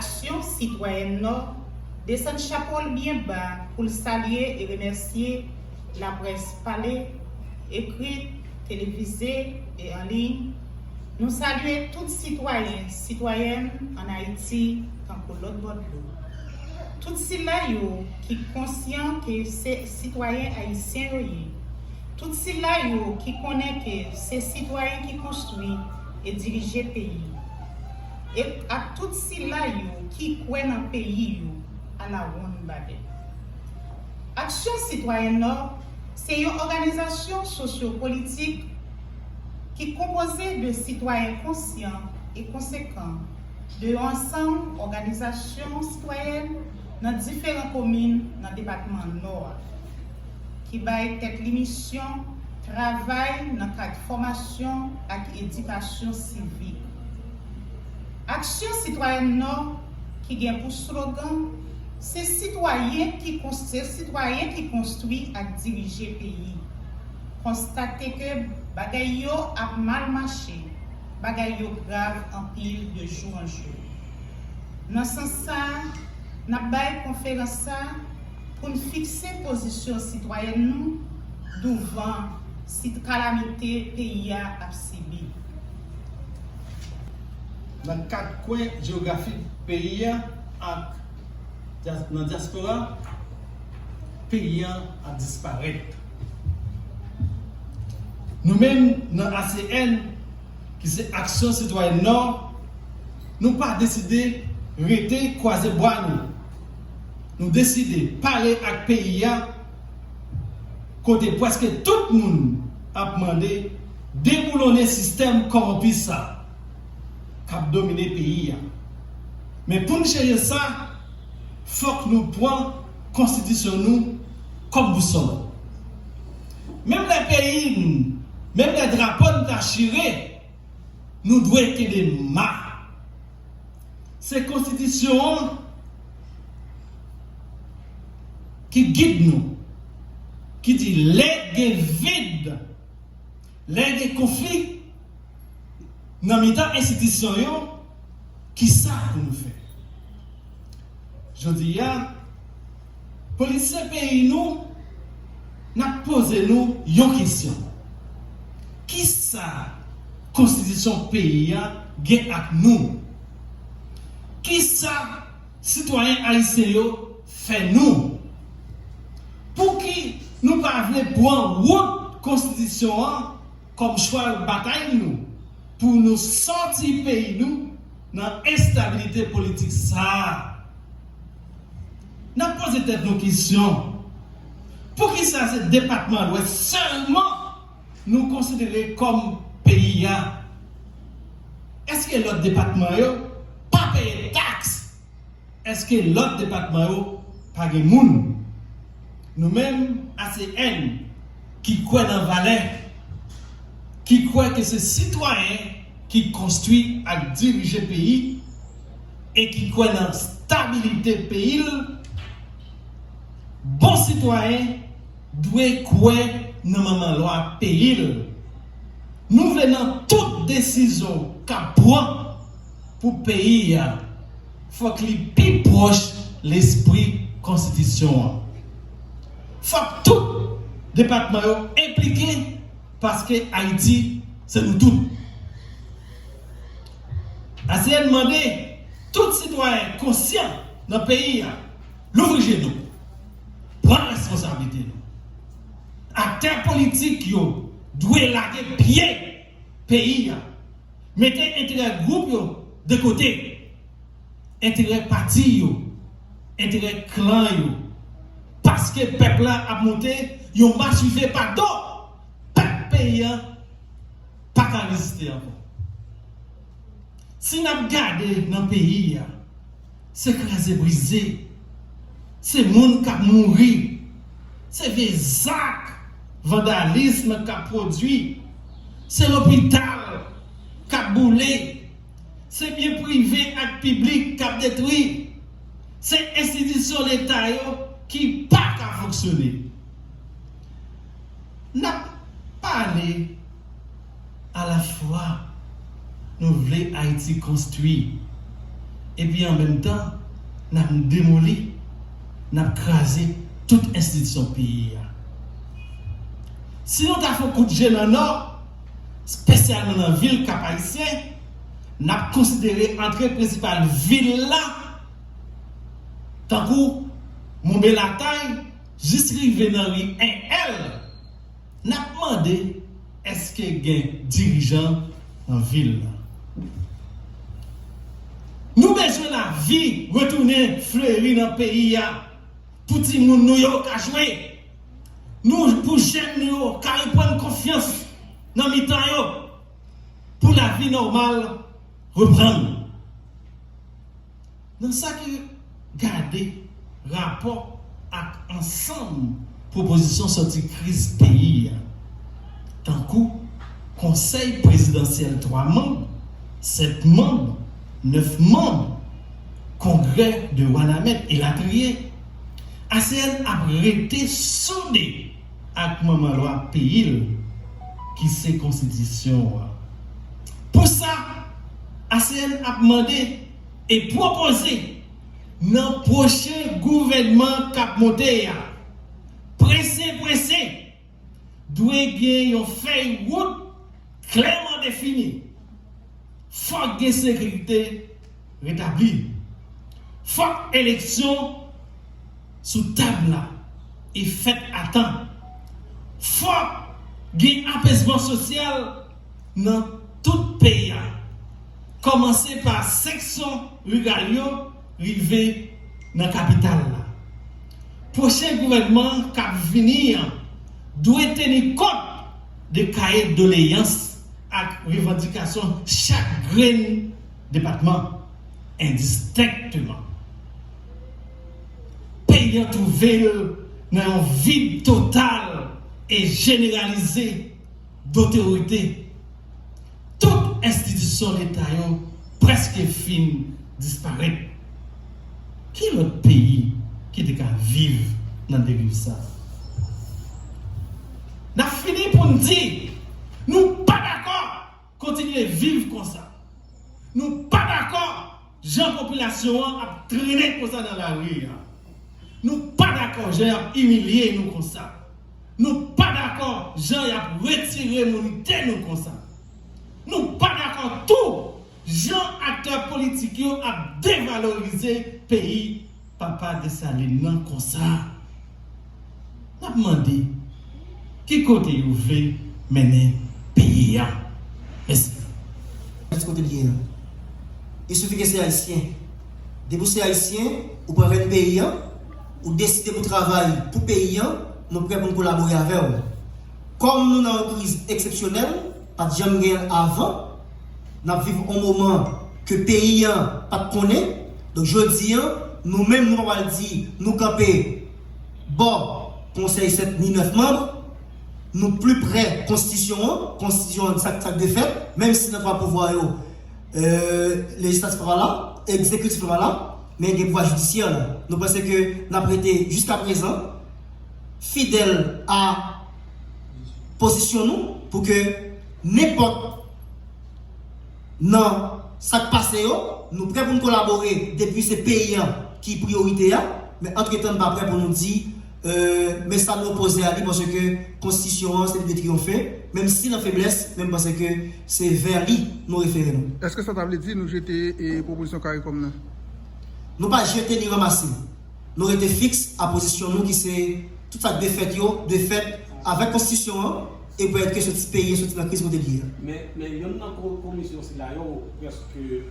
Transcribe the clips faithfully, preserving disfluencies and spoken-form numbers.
Aksyon Sitwayèn Nò desann chapo l byen ba pou l salye e remèsye laprès pale, ekri, televize e an liy. Nou salye tout sitwayen, sitwayèn ann Ayiti tankou lòt bò dlo. Tout sila yo ki konsyan ke se sitwayen ayisyen yo ye. Tout sila yo ki konnen ke se sitwayen ki konstwi e dirije peyi. E ak tout sila yo ki kwè nan peyi yo alawonnbadè. Aksyon Sitwayèn Nò se yon òganizasyon sosyopolitik ki konpoze de sitwayen konsyan e konsekan de yon ansanm òganizasyon sitwayèn nan diferan komin nan depatman Nò a, ki bay tèt li misyon travay nan kad fòmasyon ak edikasyon sivik. Aksyon Sitwayèn Nò ki gen pou slogan, se sitwayen ki konstwi, sitwayen ki konstwi ak dirije peyi. Konstate ke bagay yo ap mal mache, bagay yo grav anpil de jou an jou. Nan sans sa a, n ap bay konferans sa a pou n fikse pozisyon sitwayèn nou douvan sit kalamite peyi a ap sibi. Nan kat kwen jewografik peyi a ak dya- nan dyaspora, peyi a ap disparèt. Nou menm nan A C N, ki se Aksyon Sitwayèn Nò, nou pa deside rete kwaze bra nou. Nou deside pale ak peyi a, kote prèske tout moun ap mande deboulonnen sistèm kòwonpi sa k ap domine peyi a. Men pou n chanje sa, fòk nou pran konstitisyon nou kòm bousòl. Menm lè peyi n, menm lè drapo n ta chire, nou dwe kenbe ma. Se konstitisyon an ki gid nou, ki di lè gen vid, lè gen konfli nan mitan enstitisyon yo, kisa pou nou fè? Jodi a, politisyen peyi nou, n ap poze nou yon kesyon. Kisa konstitisyon peyi a gen ak nou? Kisa sitwayen ayisyen yo fè nou? Pouki nou pa vle pran wout konstitisyon an kòm chwal batay nou pou nou sòti peyi nou nan enstabilite politik sa a? N ap poze tèt nou kesyon, poukisa se depatman Lwès sèlman nou konsidere kòm peyi a? Èske lòt depatman yo pa peye taks? Èske lòt depatman yo pa gen moun? Nou menm, A C N, ki kwè nan valè, ki kwè ke se sitwayen ki konstwi ak dirije peyi, e ki kwè nan stabilite peyi l, bon sitwayen dwe kwè nan manman lwa peyi l. Nou vle nan tout desizyon k ap pran pou peyi a, fòk li pi pwòch lespri konstitisyon an. Fòk tout depatman yo enplike, paske Ayiti se nou tout. A C N mande tout sitwayen konsyan nan peyi a louvri je nou, pran responsablite nou. Aktè politik yo dwe lage pye peyi a, mete enterè gwoup yo de kote, enterè pati yo, enterè klan yo, paske pèp la ap monte yon mach rive pa do. Pèp peyi a pa ka reziste ankò. Si n ap gade nan peyi a, se kraze brize, se moun k ap mouri, se vye zak vandalism k ap pwodui, se lopital k ap boule, se byen prive ak piblik k ap detwi, se enstitisyon leta yo ki pa ka fonksyone. N ap pale alafwa nou vle Ayiti konstwi, Epi an menm tan, n ap demoli, n ap kraze tout enstitisyon peyi a. Si nou ta fè yon kout je nan Nò, espesyalman nan vil Kap Ayisyen, n ap konsidere antre prensipal vil la tankou Monbe Latay jis rive nan ri en L. N ap mande èske gen dirijan nan vil la. Nou bezwen lavi retounen fleri nan peyi a pou timoun nou yo ka jwe. Nou, pou jèn nou yo ka reprann konfyans nan mitan yo, pou lavi nòmal reprann. Nan sa ki gade rapò ak ansanm pwopozisyon sòti kriz peyi a, tankou Konsèy Prezidansyèl twa manm, sèt manm, nèf manm, Kongrè de Wanament, elatriye, A C N ap rete soude ak manman lwa peyi l, ki se Konstitisyon an. Pou sa, A C N ap mande e pwopoze nan pwochen gouvènman k ap monte a, prese prese, dwe gen yon fèy wout klèman defini. Fòk gen sekirite retabli. Fòk eleksyon sou tab la e fèt a tan. Fòk gen apezman sosyal nan tout peyi a, kòmanse pa seksyon riral yo rive nan kapital la. Pwochen gouvènman k ap vini an dwe teni kont de kaye doleyans ak revandikasyon chak grenn depatman endistenkteman. Peyi an twouve l nan yon vid total e jeneralize dotorite. Tout enstitisyon Leta yo prèske fin disparèt. Ki lòt peyi ki te ka viv nan deriv sa a? N ap fini pou n di, nou pa dakò kontinye viv konsa. Nou pa dakò jan popilasyon an ap trennen konsa nan lari a. Nou pa dakò jan y ap imilye nou konsa. Nou pa dakò jan y ap retire monite nou konsa. Nou pa dakò tou jan aktè politik yo ap devalorize peyi Papa Desalin nan konsa. N ap mande, ki kote yo vle mennen peyi a? Mèsi. Mèsi kote l ye an. Il suffit ke se ayisyen. Depi w se ayisyen, ou pran rèn peyi an, ou deside pou travay pou peyi an, nou prè pou n kolabore avè w. Kòm nou nan yon kriz eksepsyonèl, pa t janm gen avan, n ap viv yon moman ke peyi an pa t konnen. Donk, jodi an, nou menm, nou pa pral di nou kanpe bò konsèy sèt ni nèf manm, nou pli prè konstitisyon an, konstitisyon an sa, sa k dwe fèt, menm si nan twa pouvwa yo, euh, lejislatif pa la, egzekitif pa la, men gen pouvwa jidisyè la. Nou panse ke n ap rete jiskaprezan fidèl a pozisyon nou pou ke nenpòt nan sa k pase yo, nou prè pou n kolabore depi se peyi an ki priyorite a, men antretan n pa prè pou nou di, euh, men sa nou opoze a li, paske konstitisyon an se li ki dwe triyonfe, menm si nan feblès, men m panse ke se vè li nou refere nou. Èske sa ta vle di nou jete, e, pwopozisyon Caricom nan? Nou pa jete ni ranmase. Nou rete fiks a pozisyon nou ki se tout sa k dwe fèt yo dwe fèt avèk konstitisyon an e pèmèt ke soti peyi an soti nan kriz kote l ye a. Men, men yonn nan ko-, komisyon sila yo prèske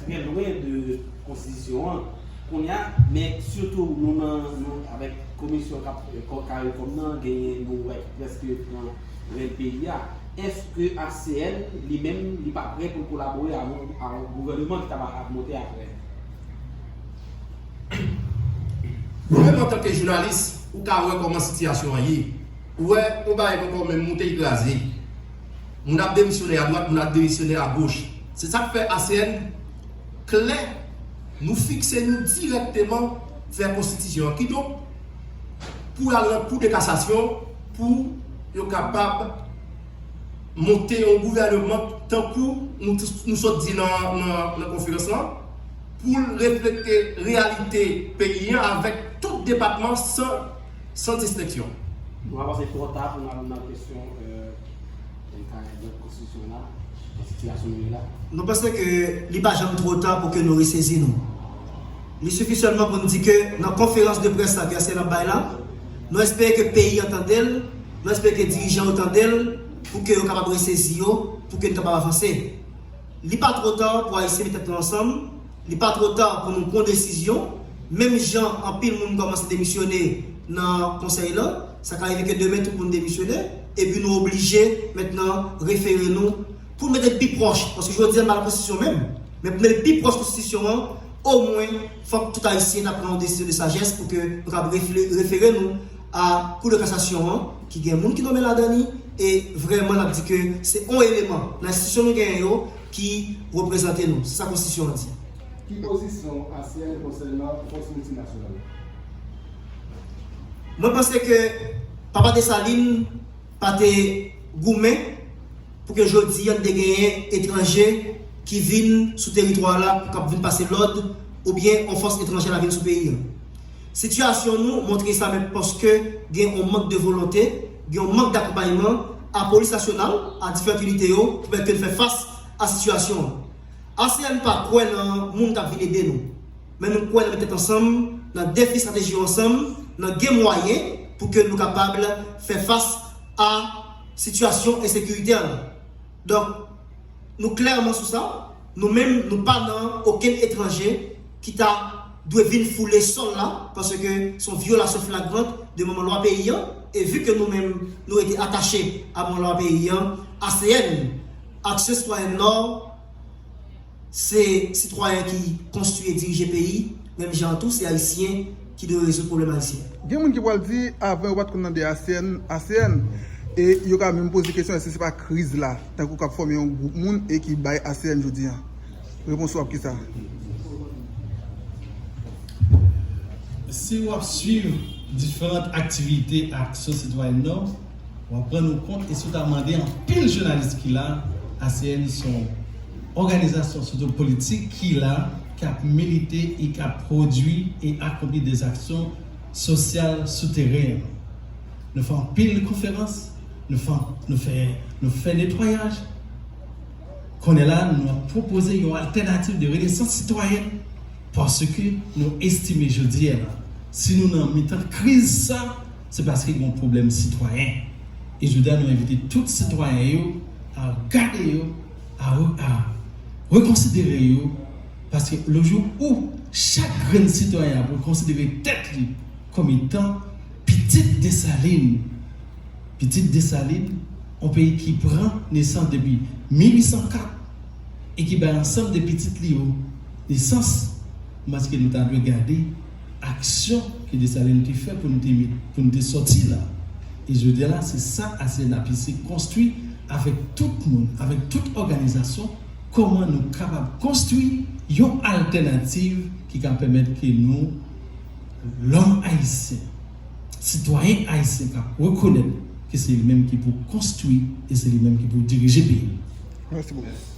trè lwen de konstitisyon an kounye a, men sitou nou nan, nou avèk komisyon k ap, eh, ko-, Caricom nan, genyen nou wè ki prèske pran rèn peyi a. Èske A C N li menm li pa prè pou l kolabore avè, avè gouvènman ki ta ap monte apre? Ou menm antanke jounalis, ou ka wè kòman sitiyasyon an ye. Ou wè yon bagay poko menm moute, li kraze. Moun ap demisyone adwat, moun ap demisyone agoch. Se sa k fè A C N klè, nou fikse nou dirèkteman vè konstitisyon an. Kidonk, pou y al nan kou de kasasyon, pou yo kapab monte yon gouvènman tankou nou, nou sot di nan, nan, nan konferans lan, pou l reflekte reyalite peyi an avèk tout depatman san, san distenksyon. Nou pa panse twò ta pou n al nan kesyon karant konstitisyon la, nan sitiyasyon nou ye la? Nou panse ke li pa janm twò ta pou ke nou resezi nou. Li sifi sèlman pou n di ke nan konferans de près la ke A C N ap bay la, nou espere ke peyi an tande l, nou espere ke dirijan yo tande l, pou ke yo kapab resezi yo, pou ke n kapab avanse. Li pa twò ta pou Ayisyen met tèt nou ansanm, li pa twò ta pou nou pran desizyon, menm jan anpil moun kòmanse demisyone nan konsèy lan, sa ka rive ke demen tout moun demisyone, epi nou oblije mentnan refere nou pou n mete l pi pwòch, paske jodi a n pa nan konstitisyon menm, men pou n mete l pi pwòch konstitisyon an, omwen fòk tout Ayisyen ta pran yon desizyon de sajès pou ke nou kapab refere nou a Kou de Kasasyon an, ki gen moun ki nonmen ladan li, e vrèman n ap di ke se yon eleman nan enstitisyon nou genyen yo ki reprezante nou. Se sa konstitisyon an di. Ki pozisyon A C N konsènan fòs miltinasyonal yo? Mwen panse ke Papa Desalin pa te goumen pou ke jodi a n te genyen etranje ki vin sou teritwa la pou k ap vin pase lòd oubyen yon fòs etranjè la vin sou peyi an. Sitiyasyon nou montre sa menm paske gen yon mank de volonte, gen yon mank dakonpayman a polis nasyonal, a diferan inite yo pou pèmèt ke n fè fas a sitiyasyon an. A C N pa kwè nan moun k ap vin ede nou, men nou kwè nan met tèt ansanm, nan defi estrateji yo ansanm, nan gen mwayen pou ke nou kapab fè fas a sitiyasyon ensekirite an. Donk, nou klèman sou sa, nou menm nou pa nan okenn etranje ki ta dwe vin foule sòl la, paske se yon vyolasyon flagrant de manman lwa peyi an, e vi ke nou menm nou rete atache a manman lwa peyi an, A C N, Aksyon Sitwayèn Nò, se sitwayen ki konstwi e dirije peyi, menm jan an tou se Ayisyen ki dwe rezoud pwoblèm Ayisyen. Gen moun ki pral di, avan yo pa t konn tande A C N, A C N. E yo ka menm poze kesyon, èske se pa kriz la, tankou k ap fòme yon gwoup moun e ki bay A C N jodi a? Repons ou ap kisa? Si w ap swiv diferan aktivite Aksyon Sitwayèn Nò, w ap rann ou kont, e si w ta mande anpil jounalis ki la, A C N se yon òganizasyon soto politik ki la, k ap milite e k ap pwodui e akonpli de aksyon sosyal sou teren an. Nou fè anpil konferans, nou fè, nou fè, nou fè netwayaj. Kounye a la, nou ap pwopoze yon altènativ de renesans sitwayèn paske nou estime jodi a la, si nou nan mitan kriz sa, se paske gen yon pwoblèm sitwayen. E jodi a, nou envite tout sitwayen yo a gade yo, a, a rekonsidere yo, paske le jou ou chak grenn sitwayen ap rekonsidere tèt li kòm etan pitit Desalin, pitit Desalin, yon peyi ki pran nesans depi mil uit san kat e ki bay ansanm de pitit li yo nesans, m panse ke nou ta dwe gade aksyon ke Desalin te fè pou nou te met, pou nou te sòti la. E jodi a la, se sa A C N ap eseye konstwi avèk tout moun, avèk tout òganizasyon, kòman nou kapab konstwi yon altènativ ki ka pèmèt ke nou, lòm ayisyen, sitwayen ayisyen k ap rekonèt ke se li menm ki pou konstwi e se li menm ki pou dirije peyi. Mèsi bokou.